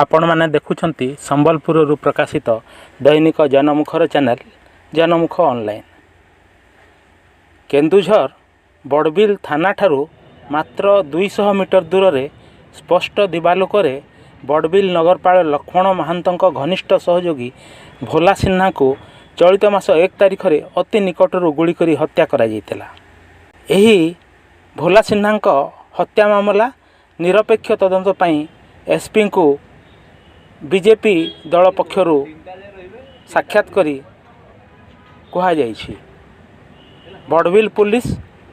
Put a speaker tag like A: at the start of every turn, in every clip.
A: ଆପଣମାନେ ଦେଖୁଛନ୍ତି ସମ୍ବଲପୁରରୁ ପ୍ରକାଶିତ ଦୈନିକ ଜନମୁଖର ଚ୍ୟାନେଲ ଜନମୁଖ ଅନଲାଇନ୍। କେନ୍ଦୁଝର ବଡ଼ବିଲ ଥାନାଠାରୁ ମାତ୍ର 200 ମିଟର ଦୂରରେ ସ୍ପଷ୍ଟ ଦିବାଲୋକରେ ବଡ଼ବିଲ ନଗରପାଳ ଲକ୍ଷ୍ମଣ ମହାନ୍ତଙ୍କ ଘନିଷ୍ଠ ସହଯୋଗୀ ଭୋଲା ସିହ୍ନାଙ୍କୁ ଚଳିତ ମାସ 1 ତାରିଖରେ ଅତି ନିକଟରୁ ଗୁଳି କରି ହତ୍ୟା କରାଯାଇଥିଲା। ଏହି ଭୋଲା ସିହ୍ନାଙ୍କ ହତ୍ୟା ମାମଲା ନିରପେକ୍ଷ ତଦନ୍ତ ପାଇଁ ଏସ୍ପିଙ୍କୁ ବିଜେପି ଦଳ ପକ୍ଷରୁ ସାକ୍ଷାତ କରି କୁହାଯାଇଛି। ବଡ଼ବିଲ ପୁଲିସ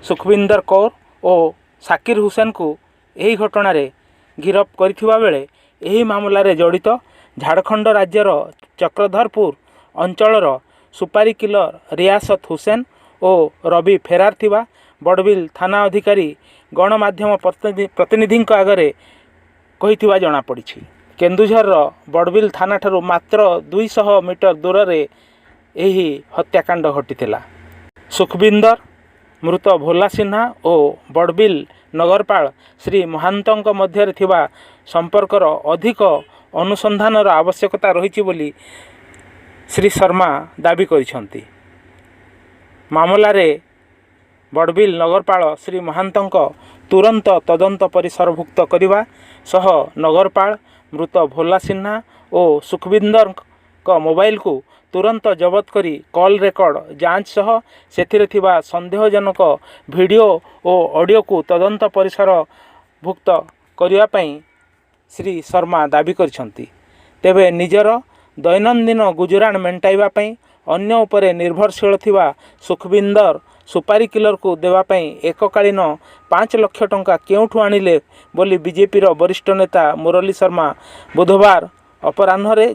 A: ସୁଖବିନ୍ଦର କୌର ଓ ସାକିର ହୁସେନକୁ ଏହି ଘଟଣାରେ ଗିରଫ କରିଥିବା ବେଳେ ଏହି ମାମଲାରେ ଜଡ଼ିତ ଝାଡ଼ଖଣ୍ଡ ରାଜ୍ୟର ଚକ୍ରଧରପୁର ଅଞ୍ଚଳର ସୁପାରୀ କିଲର ରିୟାସତ ହୁସେନ ଓ ରବି ଫେରାର ଥିବା ବଡ଼ବିଲ ଥାନା ଅଧିକାରୀ ଗଣମାଧ୍ୟମ ପ୍ରତିନିଧିଙ୍କ ଆଗରେ କହିଥିବା ଜଣାପଡ଼ିଛି। କେନ୍ଦୁଝରର ବଡ଼ବିଲ ଥାନାଠାରୁ ମାତ୍ର 200 ମିଟର ଦୂରରେ ଏହି ହତ୍ୟାକାଣ୍ଡ ଘଟିଥିଲା। ସୁଖବିନ୍ଦର, ମୃତ ଭୋଲା ସିହ୍ନା ଓ ବଡ଼ବିଲ ନଗରପାଳ ଶ୍ରୀ ମହାନ୍ତଙ୍କ ମଧ୍ୟରେ ଥିବା ସମ୍ପର୍କର ଅଧିକ ଅନୁସନ୍ଧାନର ଆବଶ୍ୟକତା ରହିଛି ବୋଲି ଶ୍ରୀ ଶର୍ମା ଦାବି କରିଛନ୍ତି। ମାମଲାରେ ବଡ଼ବିଲ ନଗରପାଳ ଶ୍ରୀ ମହାନ୍ତଙ୍କ ତୁରନ୍ତ ତଦନ୍ତ ପରିସରଭୁକ୍ତ କରିବା ସହ ନଗରପାଳ, ମୃତ ଭୋଲା ସିହ୍ନା ଓ ସୁଖବିନ୍ଦରଙ୍କ ମୋବାଇଲକୁ ତୁରନ୍ତ ଜବତ କରି କଲ୍ ରେକର୍ଡ ଯାଞ୍ଚ ସହ ସେଥିରେ ଥିବା ସନ୍ଦେହଜନକ ଭିଡ଼ିଓ ଓ ଅଡ଼ିଓକୁ ତଦନ୍ତ ପରିସରଭୁକ୍ତ କରିବା ପାଇଁ ଶ୍ରୀ ଶର୍ମା ଦାବି କରିଛନ୍ତି। ତେବେ ନିଜର ଦୈନନ୍ଦିନ ଗୁଜୁରାଣ ମେଣ୍ଟାଇବା ପାଇଁ ଅନ୍ୟ ଉପରେ ନିର୍ଭରଶୀଳ ଥିବା ସୁଖବିନ୍ଦର ସୁପାରୀ କିଲରକୁ ଦେବା ପାଇଁ ଏକକାଳୀନ 5 ଲକ୍ଷ ଟଙ୍କା କେଉଁଠୁ ଆଣିଲେ ବୋଲି ବିଜେପିର ବରିଷ୍ଠ ନେତା ମୁରଲୀ ଶର୍ମା ବୁଧବାର ଅପରାହ୍ନରେ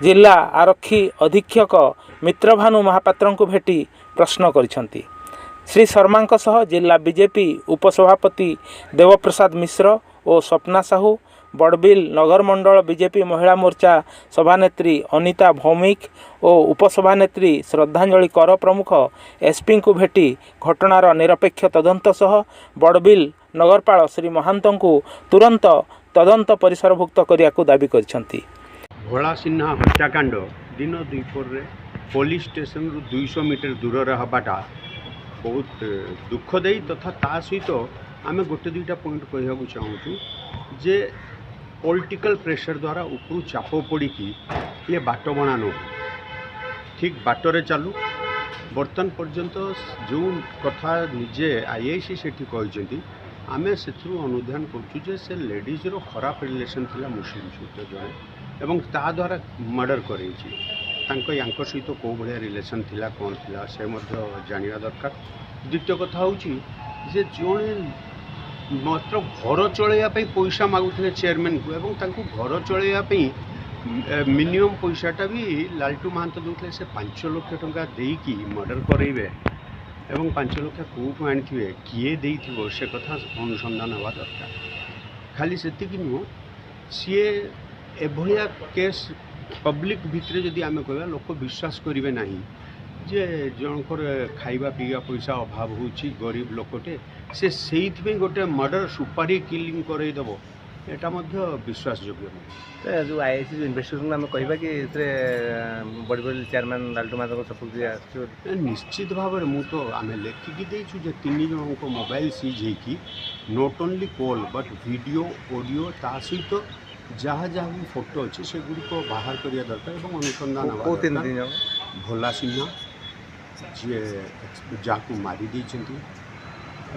A: ଜିଲ୍ଲା ଆରକ୍ଷୀ ଅଧୀକ୍ଷକ ମିତ୍ରଭାନୁ ମହାପାତ୍ରଙ୍କୁ ଭେଟି ପ୍ରଶ୍ନ କରିଛନ୍ତି। ଶ୍ରୀ ଶର୍ମାଙ୍କ ସହ ଜିଲ୍ଲା ବିଜେପି ଉପସଭାପତି ଦେବପ୍ରସାଦ ମିଶ୍ର ଓ ସ୍ୱପ୍ନା ସାହୁ, ବଡ଼ବିଲ ନଗର ମଣ୍ଡଳ ବିଜେପି ମହିଳା ମୋର୍ଚ୍ଚା ସଭାନେତ୍ରୀ ଅନିତା ଭୌମିକ ଓ ଉପସଭାନେତ୍ରୀ ଶ୍ରଦ୍ଧାଞ୍ଜଳି କର ପ୍ରମୁଖ ଏସ୍ପିଙ୍କୁ ଭେଟି ଘଟଣାର ନିରପେକ୍ଷ ତଦନ୍ତ ସହ ବଡ଼ବିଲ ନଗରପାଳ ଶ୍ରୀ ମହାନ୍ତଙ୍କୁ ତୁରନ୍ତ ତଦନ୍ତ ପରିସରଭୁକ୍ତ କରିବାକୁ ଦାବି କରିଛନ୍ତି।
B: ଭୋଳା ସିହ୍ନା ହତ୍ୟାକାଣ୍ଡ ଦିନ ଦ୍ୱିପହରରେ ପୋଲିସ ଷ୍ଟେସନରୁ 200 ମିଟର ଦୂରରେ ହେବାଟା ବହୁତ ଦୁଃଖ ଦେଇ ତଥା ତା ସହିତ ଆମେ ଗୋଟେ ଦୁଇଟା ପଏଣ୍ଟ କହିବାକୁ ଚାହୁଁଛୁ ଯେ ପଲିଟିକାଲ ପ୍ରେସର ଦ୍ୱାରା ଉପରୁ ଚାପ ପଡ଼ିକି ଇଏ ବାଟବଣା ନୁହଁ, ଠିକ୍ ବାଟରେ ଚାଲୁ। ବର୍ତ୍ତମାନ ପର୍ଯ୍ୟନ୍ତ ଯେଉଁ କଥା ନିଜେ ଆଇଆଇସି ସେଠି କହିଛନ୍ତି, ଆମେ ସେଥିରୁ ଅନୁଧ୍ୟାନ କରୁଛୁ ଯେ ସେ ଲେଡ଼ିଜ୍ର ଖରାପ ରିଲେସନ୍ ଥିଲା ମୁସଲିମ ସହିତ ଜଣେ ଏବଂ ତା ଦ୍ୱାରା ମର୍ଡ଼ର କରେଇଛି। ତାଙ୍କ ୟାଙ୍କ ସହିତ କେଉଁ ଭଳିଆ ରିଲେସନ୍ ଥିଲା, କ'ଣ ଥିଲା, ସେ ମଧ୍ୟ ଜାଣିବା ଦରକାର। ଦ୍ୱିତୀୟ କଥା ହେଉଛି ଯେ ଜଣେ ମାତ୍ର ଘର ଚଳାଇବା ପାଇଁ ପଇସା ମାଗୁଥିଲେ ଚେୟାରମ୍ୟାନ୍କୁ ଏବଂ ତାଙ୍କୁ ଘର ଚଳାଇବା ପାଇଁ ମିନିମମ୍ ପଇସାଟା ବି ଲାଲଟୁ ମହାନ୍ତ ଦେଉଥିଲେ। ସେ 5 ଲକ୍ଷ ଟଙ୍କା ଦେଇକି ମର୍ଡ଼ର କରେଇବେ ଏବଂ 5 ଲକ୍ଷ କେଉଁଠୁ ଆଣିଥିବେ, କିଏ ଦେଇଥିବ, ସେ କଥା ଅନୁସନ୍ଧାନ ହେବା ଦରକାର। ଖାଲି ସେତିକି ନୁହଁ, ସିଏ ଏଭଳିଆ କେସ୍ ପବ୍ଲିକ୍ ଭିତରେ ଯଦି ଆମେ କହିବା, ଲୋକ ବିଶ୍ୱାସ କରିବେ ନାହିଁ ଯେ ଜଣଙ୍କର ଖାଇବା ପିଇବା ପଇସା ଅଭାବ ହେଉଛି, ଗରିବ ଲୋକଟେ, ସେ ସେଇଥିପାଇଁ ଗୋଟେ ମର୍ଡ଼ର ସୁପାରି କିଲିଂ କରେଇଦେବ, ଏଇଟା ମଧ୍ୟ ବିଶ୍ୱାସଯୋଗ୍ୟ ନୁହେଁ।
C: ତ ଯେଉଁ ଆଇଆଇସି ଯେଉଁ ଇନଭେଷ୍ଟିଗେସନ୍, ଆମେ କହିବା କି ଏଥିରେ ବଡ଼ବିଲ ଚେୟାରମ୍ୟାନ୍ ଲାଲଟୁ ମହାନ୍ତଙ୍କ ସପୋର୍ଟ ଆସିଛି ବୋଲି?
B: ନିଶ୍ଚିତ ଭାବରେ ମୁଁ ତ ଆମେ ଲେଖିକି ଦେଇଛୁ ଯେ ତିନି ଜଣଙ୍କ ମୋବାଇଲ ସିଜ୍ ହେଇକି not only call but video, audio, ତା ସହିତ ଯାହା ଯାହା ବି ଫଟୋ ଅଛି, ସେଗୁଡ଼ିକ ବାହାର କରିବା ଦରକାର ଏବଂ ଅନୁସନ୍ଧାନ ହେବା
C: କେଉଁ ତିନି
B: ଦରକାର।
C: ତିନି ଜଣ?
B: ଭୋଲା ସିହ୍ନା, ଯିଏ ଯାହାକୁ ମାରି ଦେଇଛନ୍ତି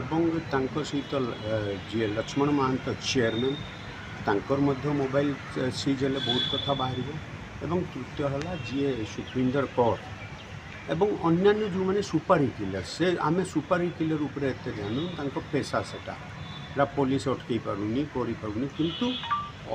B: ଏବଂ ତାଙ୍କ ସହିତ ଯିଏ ଲକ୍ଷ୍ମଣ ମହାନ୍ତ ଚେୟାରମ୍ୟାନ୍, ତାଙ୍କର ମଧ୍ୟ ମୋବାଇଲ ସିଜ୍ ହେଲେ ବହୁତ କଥା ବାହାରିବ ଏବଂ ତୃତୀୟ ହେଲା ଯିଏ ସୁଖବିନ୍ଦର କୌର ଏବଂ ଅନ୍ୟାନ୍ୟ ଯେଉଁମାନେ ସୁପାରି କିଲର। ସେ ଆମେ ସୁପାରି କିଲର ଉପରେ ଏତେ ଧ୍ୟାନ ଦେଉନୁ, ତାଙ୍କ ପେସା ସେଟା, ଏଟା ପୋଲିସ ଅଟକେଇ ପାରୁନି, କରିପାରୁନି। କିନ୍ତୁ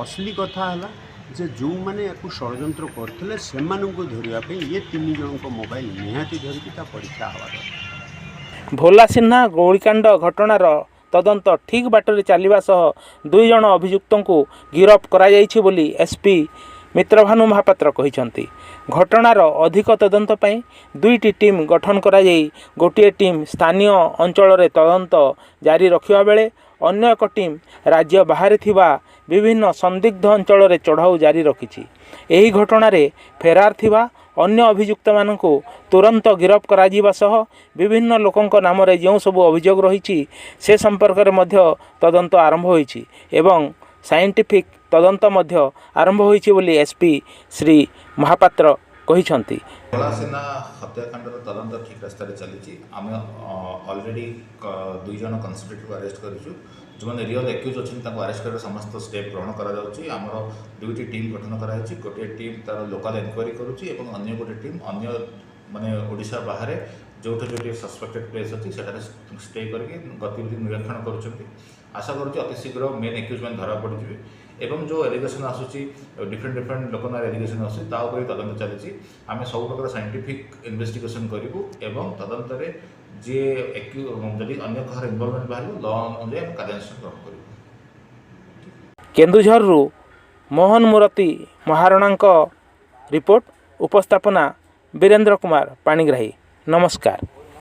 B: ଅସଲି କଥା ହେଲା ଯେ ଯେଉଁମାନେ ୟାକୁ ଷଡ଼ଯନ୍ତ୍ର କରିଥିଲେ, ସେମାନଙ୍କୁ ଧରିବା ପାଇଁ ଇଏ ତିନି ଜଣଙ୍କ ମୋବାଇଲ ନିହାତି ଧରିକି ତା ପରୀକ୍ଷା ହେବା ଦରକାର।
A: ଭୋଲା ସିହ୍ନା ଗୁଳିକାଣ୍ଡ ଘଟଣାର ତଦନ୍ତ ଠିକ୍ ବାଟରେ ଚାଲିବା ସହ ଦୁଇ ଜଣ ଅଭିଯୁକ୍ତଙ୍କୁ ଗିରଫ କରାଯାଇଛି ବୋଲି ଏସ୍ପି ମିତ୍ରଭାନୁ ମହାପାତ୍ର କହିଛନ୍ତି। ଘଟଣାର ଅଧିକ ତଦନ୍ତ ପାଇଁ ଦୁଇଟି ଟିମ୍ ଗଠନ କରାଯାଇ ଗୋଟିଏ ଟିମ୍ ସ୍ଥାନୀୟ ଅଞ୍ଚଳରେ ତଦନ୍ତ ଜାରି ରଖିବା ବେଳେ ଅନ୍ୟ ଏକ ଟିମ୍ ରାଜ୍ୟ ବାହାରେ ଥିବା ବିଭିନ୍ନ ସନ୍ଦିଗ୍ଧ ଅଞ୍ଚଳରେ ଚଢ଼ାଉ ଜାରି ରଖିଛି। ଏହି ଘଟଣାରେ ଫେରାର ଥିବା ଅନ୍ୟ ଅଭିଯୁକ୍ତମାନଙ୍କୁ ତୁରନ୍ତ ଗିରଫ କରାଯିବା ସହ ବିଭିନ୍ନ ଲୋକଙ୍କ ନାମରେ ଯେଉଁ ସବୁ ଅଭିଯୋଗ ରହିଛି, ସେ ସମ୍ପର୍କରେ ମଧ୍ୟ ତଦନ୍ତ ଆରମ୍ଭ ହୋଇଛି ଏବଂ ସାଇଣ୍ଟିଫିକ୍ ତଦନ୍ତ ମଧ୍ୟ ଆରମ୍ଭ ହୋଇଛି ବୋଲି ଏସ୍ପି ଶ୍ରୀ ମହାପାତ୍ର କହିଛନ୍ତି।
D: ଭୋଳା ସିହ୍ନା ହତ୍ୟାକାଣ୍ଡର ତଦନ୍ତ ଠିକ୍ ରାସ୍ତାରେ ଚାଲିଛି। ଆମେ ଅଲରେଡ଼ି ଦୁଇ ଜଣ କନସ୍ପିରେଟରକୁ ଆରେଷ୍ଟ କରିଛୁ। ଯେଉଁମାନେ ରିଅଲ୍ ଆକ୍ୟୁଜ୍ ଅଛନ୍ତି, ତାଙ୍କୁ ଆରେଷ୍ଟ କରିବାର ସମସ୍ତ ଷ୍ଟେପ୍ ଗ୍ରହଣ କରାଯାଉଛି। ଆମର ଦୁଇଟି ଟିମ୍ ଗଠନ କରାଯାଇଛି। ଗୋଟିଏ ଟିମ୍ ତା'ର ଲୋକାଲ୍ ଏନକ୍ୱାରି କରୁଛି ଏବଂ ଅନ୍ୟ ଗୋଟିଏ ଟିମ୍ ଅନ୍ୟ ମାନେ ଓଡ଼ିଶା ବାହାରେ ଯେଉଁଠି ଯେଉଁଠି ସସ୍ପେକ୍ଟେଡ୍ ପ୍ଲେସ୍ ଅଛି, ସେଠାରେ ଷ୍ଟେ କରିକି ଗତିବିଧି ନିରୀକ୍ଷଣ କରୁଛନ୍ତି। ଆଶା କରୁଛି, ଅତି ଶୀଘ୍ର ମେନ୍ ଆକ୍ୟୁଜ୍ ମାନେ ଧରା ପଡ଼ିଯିବେ ଏବଂ ଯେଉଁ ଏଲିଗେସନ୍ ଆସୁଛି, ଡିଫରେଣ୍ଟ ଡିଫରେଣ୍ଟ ଲୋକ ନାଁରେ ଏଲିଗେସନ୍ ଆସୁଛି, ତା ଉପରେ ବି ତଦନ୍ତ ଚାଲିଛି। ଆମେ ସବୁ ପ୍ରକାର ସାଇଣ୍ଟିଫିକ୍ ଇନଭେଷ୍ଟିଗେସନ୍ କରିବୁ ଏବଂ ତଦନ୍ତରେ ଯିଏ ଯଦି ଅନ୍ୟ କାହାର ଇନଭଲଭମେଣ୍ଟ ବାହାରିବ, ଲ ଅନୁଯାୟୀ ଆମେ କାର୍ଯ୍ୟାନୁଷ୍ଠାନ ଗ୍ରହଣ କରିବୁ।
A: କେନ୍ଦୁଝରରୁ ମୋହନ ମୂରତି ମହାରଣାଙ୍କ ରିପୋର୍ଟ, ଉପସ୍ଥାପନା ବୀରେନ୍ଦ୍ର କୁମାର ପାଣିଗ୍ରାହୀ। ନମସ୍କାର।